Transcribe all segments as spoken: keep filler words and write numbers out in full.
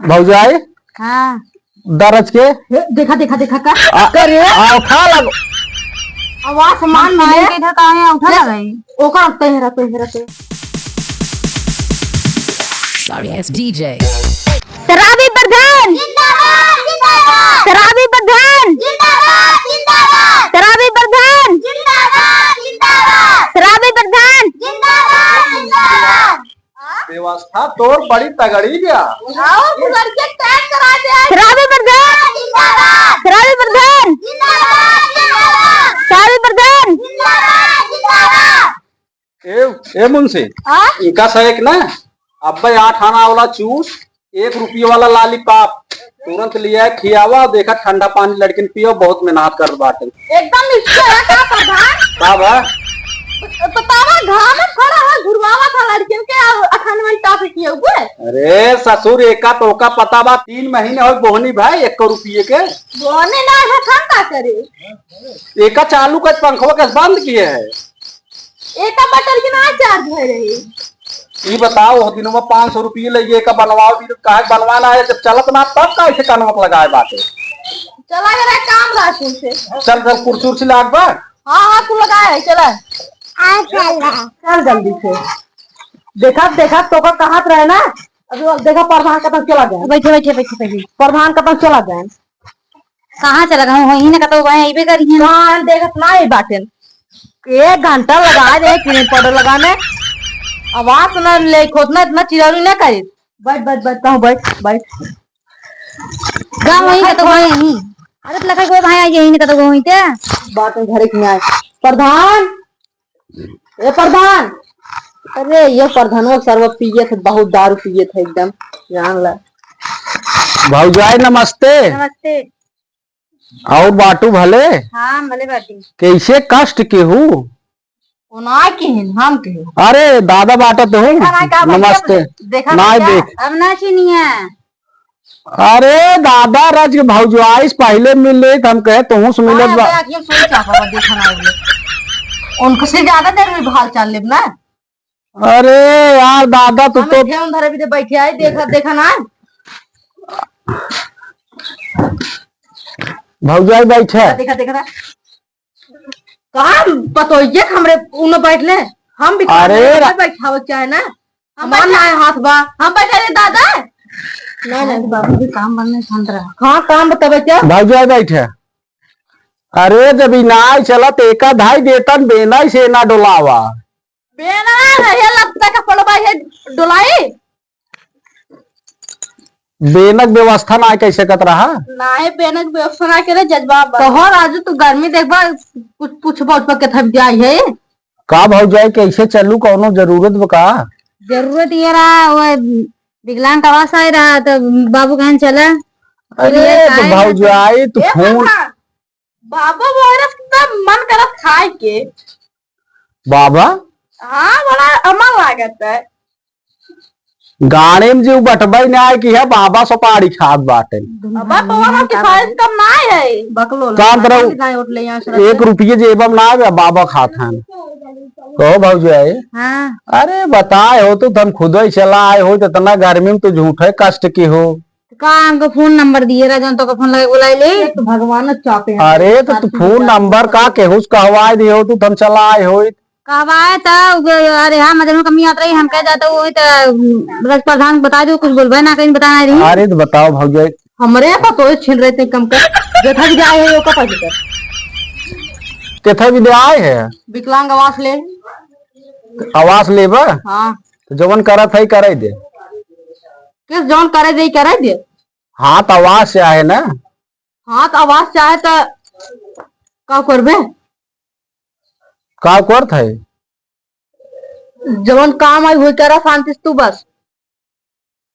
भौजाई। हाँ। दरज के। हे, देखा, देखा, देखा का? आ, करे? आ, उठा लगो। आवाज मान हम माया। के इधर काहे उठा ले, लगाई? ओकर तेहरा, तेहरा, तेहरा। Sorry, it's D J। शराबी प्रधान। जिंदाबाद, जिंदाबाद। शराबी प्रधान। जिंदाबाद, जिंदाबाद। शराबी प्रधान। जिंदाबाद, जिंदाबाद। शराबी प्रधान। जिंदाबाद, जिंदाबाद। व्यवस्था तोर बड़ी तगड़ी बा। आओ, तू लड़के टैग करा दे। शराबी प्रधान। जिंदाबाद। शराबी प्रधान। जिंदाबाद, जिंदाबाद। शराबी प्रधान। जिंदाबाद, जिंदाबाद। ए, ए मुंशी, हाँ? इनका से एक ना, अब्बे आठ आना वाला चूस, एक रुपये वाला लॉलीपॉप, तुरंत लिया खियावा, देखा ठंडा पानी लड़किन पियो, बहुत मेहनत करत बाटे। एकदम इसको है का प्रधान? का बा? बतावा, घाम में खड़ा है, घुरवावा था लड़किन के, और अखन में टॉप किए हुए। अरे ससुर, एका तो का पता बा, तीन महीने हो बोहनी भाई, एक रुपये के। बोहनी ना है, हम का करे? एका चालू कर, पंखवा के बंद किए है। एका बटन के ना चार्ज भय रही। ई बताओ, वो दिनवा पाँच सौ रुपये ले ये का बनवाओ, भी काहे बनवाना है, जब चलत ना तब का इसे कानवा के लगाए बाटे। चला गया काम राखी से। चल, चल कुर्सी उर्सी लाग बा। हाँ, हाँ, तू लगा है, चला। आ, चल रहा। चल जल्दी से। देखा, देखा, तो का कहत रहे ना, अभी वो देखा प्रधान का तो चला गया। बैठे, बैठे, बैठे, बैठे। प्रधान का तो चला गया। कहाँ चला गए? वहीं ना कतौ गए, अइबे करिहैं। कान देखत ना है बाटेन। एक घंटा लगा दे क्रीम पाउडर लगाने। आवाज ना ले, खोदना इतना चिरौरी ना करे। बैठ, बैठ, बैठ, कहूँ बैठ, बैठ। गा वहीं कतौ गए यहीं। अरे तो लगा कोई भाई यहीं ना कतौ गए ते। बात में घरे की आए। प्रधान, ए प्रधान, अरे ये प्रधानवा सरवा पियत है, बहुत दारू पियत है एकदम, जान ला। भौजाई नमस्ते। नमस्ते। और बाटू भले? हाँ, भले बाटी। कैसे कष्ट के हूँ? ओना के हन, हम के हूँ। अरे दादा बाटा तो हूँ। देखा ना का भैया, नमस्ते। देखा ना नाय का? देख। अब ना चिनिया। अरे दादा, रज के भौजवाइस पहिले मिल लेत, हम कहे तुहूँ से मिलत हाँ, बा। बे, आखिर सोई चापा बा, देखा ना अइले। उनको से ज्यादा देर में भाल चाल लेब ना। अरे यार दादा, तू हमें तो ध्यान धरे भी दे, बैठे आई, देखा, देखा ना। भौजाई बैठे। देखा, देखा, देखा। कहाँ पतोहिए हमरे उन्हें बैठ ले? हम भी अरे खाने रा- बैठावे चाहे ना। हम हमार बैठे- ना हाथ बा। हम बैठे रे दादा। ना, ना, बाबू जी काम बनने शांत रहा। हाँ, काम बतावे क्या? भौजाई बैठे। अरे जब ई नाय चलत एका धाई देतन बेना से ना डोलावा। बेना रहे लगता का पड़वा है डोलाई। बेनक व्यवस्था ना कैसे कत रहा? नाय बेनक व्यवस्था ना करे जज्बा बा। कहो राजू, तू गर्मी देखबा, कुछ पूछबा उछबा के थक जाई है। का भौजाई, कैसे चलू, कौनो जरूरत बा का? जरूरत ये रहा, वो विकलांग आवास आए रहा, तो बाबू कहन चला। अरे, तो भौजाई, तू ए फोन बाबा, बाबा बोले एकदम मन करत खाए के। बाबा? हाँ, बड़ा अमल लागत है। गाड़ी में जो बटबई ना आए कि है बाबा सुपारी खात बाटे। अबे पवन के खाए कम ना है। बकलो काम करो। एक रुपये जेब में ना आवे, बाबा खात हैं। कहो भौजाई। हाँ। अरे बताए हो तो तुम खुद ही चला आए हो, तो इतना गर्मी में तो झूठे कष्ट की हो। का हमको फोन नंबर दिए रहा, जौन तोका फोन लगा के बुलाए ले। ये तो भगवान चापे हैं। अरे तो तू फोन नंबर का केहू से कहवाए दिए हो, तू थम चला आए हो। कहवाए त उ-, अरे हाँ, मजनू कमी आत रही, हम कह जाता वो तो रज प्रधान बता दो, कुछ बोलबे ना कहीं, बता ना रही। अरे तो बताओ भौजाई। हमरे पतोह छीन रहे थे कम कर, जेठा भी आए है, ओका पास कर। केथा भी दे आए है? विकलांग आवास ले। आवास लेबा? हाँ। तो जवन करत है, करे दे। किस जौन करे दे, करे दे। हाँ, तो आवास चाहे ना। हाँ, तो आवास चाहे तो का करबे? का करत है? जवन काम आई, वही करा शांति से तू बस।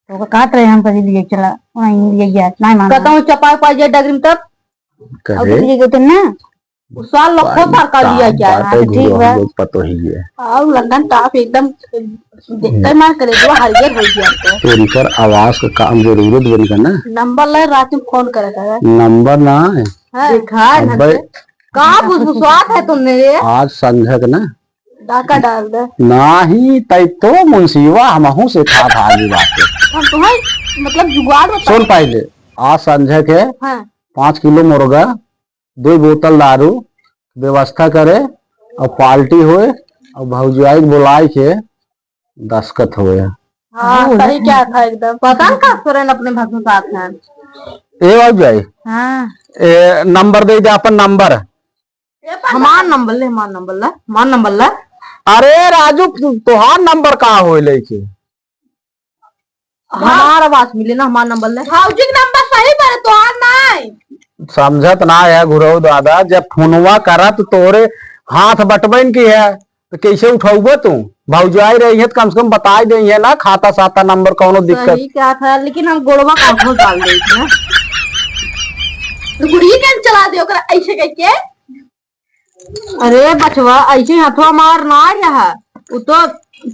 तो कहत रहे हम कभी लिए चला, वहीं लिए गया, नहीं माना। कहता हूँ चपाई पाई जाए डगरी में तब। और कहे? कभी लिए गए थे ना। उ साल लखो पाई साल का लिया काम क्या है? बाटे हाँ, तो ठीक घुरवा बा। लोग पतो ही है। और लंदन टॉप एकदम देखते मार करे, जो हरियर हो गया तो। तो इनकर आवास का काम जरूरत बन का ना। नंबर ले, रात में फोन करे था। नंबर ना है। हाँ। देखा है अबे ना। का भुसभुसात है तुमने रे? आज संझक ना। डाका डाल दे। नाही, तै तो मुंशीवा हमहू से खा भागी बाटे। हम तुम्हें मतलब जुगाड़ बता। सुन पहिले, आज संझा के हाँ। पाँच किलो मुर्गा, दो बोतल दारू व्यवस्था करे और पार्टी होए और भौजाई के बुलाए के दस्तखत होए। हाँ, हाँ, सही क्या था एकदम। पता न का सुरेन अपने भसुर साथ हैं। ए भौजाई, हाँ। ए, नंबर दे दे अपन नंबर। ए, पर हमार नंबर ले, हमार नंबर ले, हमार नंबर ले। अरे राजू, तोहार नंबर का होए लेके? हमार आवाज मिले ना, हमार नंबर ले। भौजी के नंबर सही पर तोहार नाई। समझत ना है गुरु दादा, जब फोनवा करा तो तोरे हाथ बटबैन की है, तो कैसे उठाउबा तू? भौजाई रही है तो कम से कम बताई दे है ना, खाता साता नंबर कौनो दिक्कत। सही क्या था, लेकिन हम गोड़वा का भूल डाल दे ना। तो गुड़िया के चला दे ओकरा ऐसे करके। अरे बचवा, ऐसे हथवा मार ना रहा, उ तो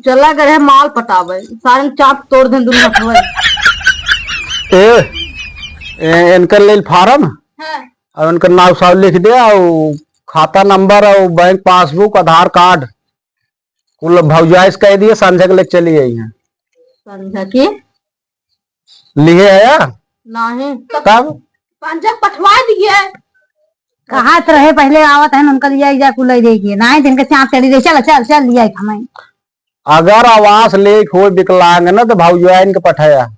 चला गए है माल पटावे, सारे चाप तोड़ दे दुनू हथवा। ए, ए, इनकर लेल फार्म हाँ। और उनकर नाव साव लिख दे और खाता नंबर और बैंक पासबुक, आधार कार्ड, कुल भौजाई से कह दिए, संझा के लेके चली आई हैं। संझा के? लिहे है या? नहीं। कब? संझा पठवा दिए। कहाँ से रहे पहले आवत है, उनका लिया जा कुल दे के। नहीं, जिनके चाप चढ़ी रही, चल, चल, चल, लिया हमें। अगर आवास लेके हो विकलांग न, तो भौजाइन के पठाया।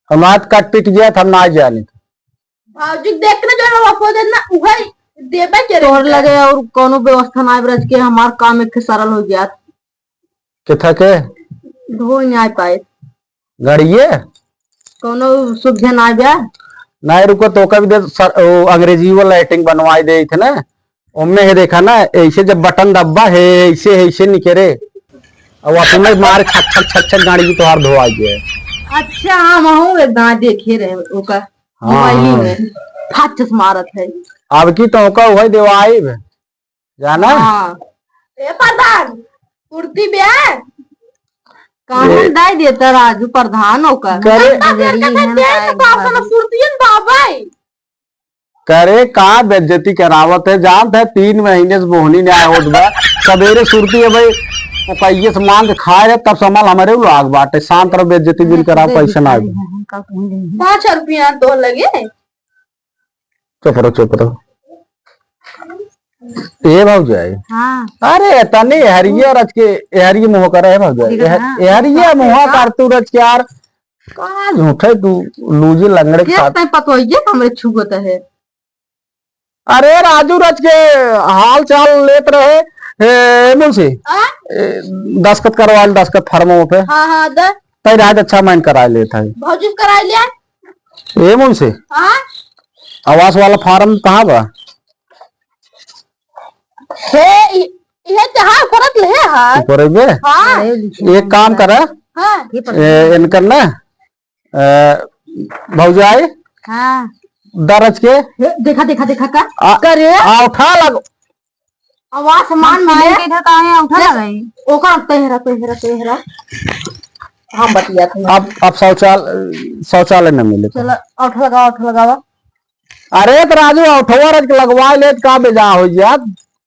हमार कट पिट गया था, हम ना जाने। भौजी देख के जो वापस देना, उहे देबे के तोर रहे। लगे और कोनो व्यवस्था ना बरज के, हमार काम एक सरल हो गया। के थके? हो नहीं पाए। गड़िए? कोनो सुविधा ना बा? नहीं, रुको, तो का भी दे, सर, वो अंग्रेजी वाला लाइटिंग बनवाई दे थे ना, ओमे है देखा ना, ऐसे जब बटन दब्बा है, ऐसे, ऐसे निकरे। अब अपने मार छक, छक, छक, छक गाड़ी की तोहार धोआ गया है। अच्छा, हाँ, हम हूँ एक दाँय देखे रहे ओका हाँ, मोबाइल हाँ। में। फाच से मारत है। अब की तो ओका वही देवाई बे। जाना? हाँ। ए प्रधान, कुर्ती बे। काहे ए- दाई देता राजू प्रधान ओका? करे- नजरिए है ना, देख, बाबा। कुर्तियन बाबाई। करे का बेइज्जती करावत है, जानत है तीन महीने से बोहनी न्याय होत बा। सबेरे सुरती है भाई, वो कहिए से मांग के खाए है, तब समल हमरे उ लाग बाटे, शांत रहो, बेइज्जती बिन कराओ, पैसा ना आवे। पाँच रुपया तो लगे। चुप रहो, चुप रहो। ए भौजाई। हाँ। अरे तनी हरिया रच के, हरिया मुँह करे है भौजाई। ठीक है, एह-, हाँ। एहरिया मुँह कर तू रच के यार। का झूठे तू लूजी लंगड़े के साथ। तै पतोहिए हमरे छुअत है। अरे राजू रच के हाल चाल लेत रहे। ए, मुंशी, आ? ए, दस्तखत करवा ले, दस्तखत फार्मों पे। हाँ, हाँ, द। तै राज अच्छा माइन कराए लेत है। भौजी से कराए लिया। ए मुंशी। हाँ? आवास वाला फार्म कहाँ बा? हे, इ-, इहे त्योहार करत लेहे हा। ऊपर बे? हाँ। एक काम करा। हाँ। ए, इनकर ना, ए, भौजाई। हाँ। दरज के। हे, देखा, देखा, देखा का? आ, करे? आ, उठा लग। आवाज मान हम में। के इधर काहे उठा ले, लगाई? ओकर तेहरा, तेहरा, तेहरा। हम बतिया थे। अब, अब शौचाल-, शौचालय न मिले। चलो, औठ लगावा, औठ लगावा। अरे, तो राजू, औठवा रच के लगवा ले, तो का बेजा हो जात?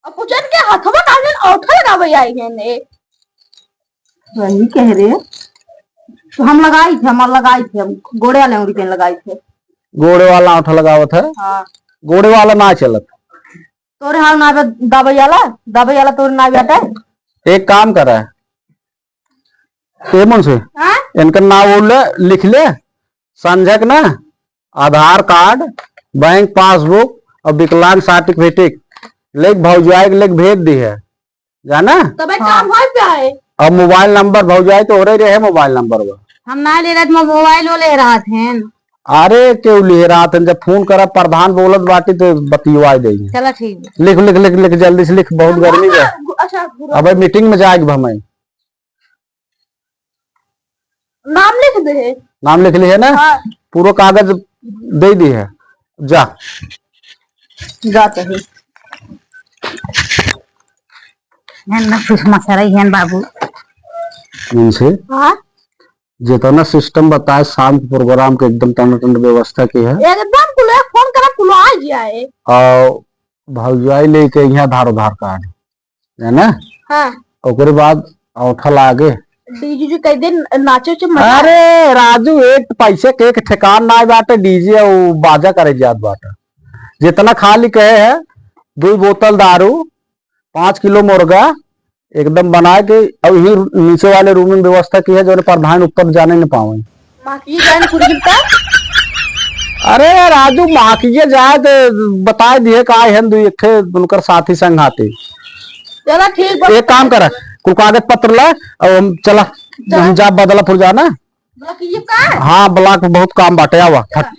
अब पूछन के हथवा काहे औठ लगावे आई है ने? सही कह रहे। तो हम लगाई थे, हमार लगाई थे, हम गोड़े वाले उंगली पे लगाई थे। गोड़े वाला औठ लगावत है? हाँ। गोड़े वाला ना चलत। तोरे हाल ना बे-, दबैयाला, दबैयाला तोरे ना बेटा। एक काम करा, ए मुंशी, हाँ? इनकर नाव उल्ले-, लिख ले, संझक ना, आधार कार्ड, बैंक पासबुक और विकलांग सर्टिफिकेट लेके भौजाई के लेके भेज दी है, जाना? तबे हाँ। काम होई पे है। और मोबाइल नंबर भौजाई तो हो रही रहे मोबाइल नंबर वो। हम ना ले रहे, मोबाइल वो ले रहा थे। अरे, केहू लिहे रहत हन, जब फोन करब, प्रधान बोलत बाटी, तो बतियवा देई। चला, ठीक बा। लिख, लिख, लिख, लिख, जल्दी से लिख, बहुत हम गर्मी बा। गु-, अच्छा, गुरु। अबे मीटिंग में जाए के बा हमें। नाम लिख दे है। नाम लिख ली है ना? हाँ। पूरा कागज दे दी है। जा। जाते हैं। हेन ना सुषमा सराई हेन बाबू। इनसे? हाँ। जितना सिस्टम बताए, शाम के प्रोग्राम के एकदम टनाटन व्यवस्था की है। एकदम कुल एक फोन करा, कुल आ जाए। और भौजाई लेके यहाँ धार उधार कार्ड, है ना? हाँ। ओकरे बाद औठा लागे, डीजे जो कह दे, नाचे उचे मजा। अरे राजू, एक पैसे के एक ठिकान ना बाटे, डीजे और बाजा करे जात बाटे। जितना खाली कहे है, दो बोतल दारू, पाँच किलो मुर्गा एकदम बनाए के, और यही नीचे वाले रूम में व्यवस्था की है, जो प्रधान ऊपर जाने न पावे। माँ की जान कुर्सी पर। अरे राजू, माँ की ये जाए तो बताए दिए का है, दू एक ठे उनकर साथी संघाती। चला ठीक बा। एक काम कर, कुल कागज पत्र ला, और हम चला, चला। हम जा बदलापुर जाना। ब्लॉक ये का? हाँ, ब्लॉक में बहुत काम बाटे, आवा। चला।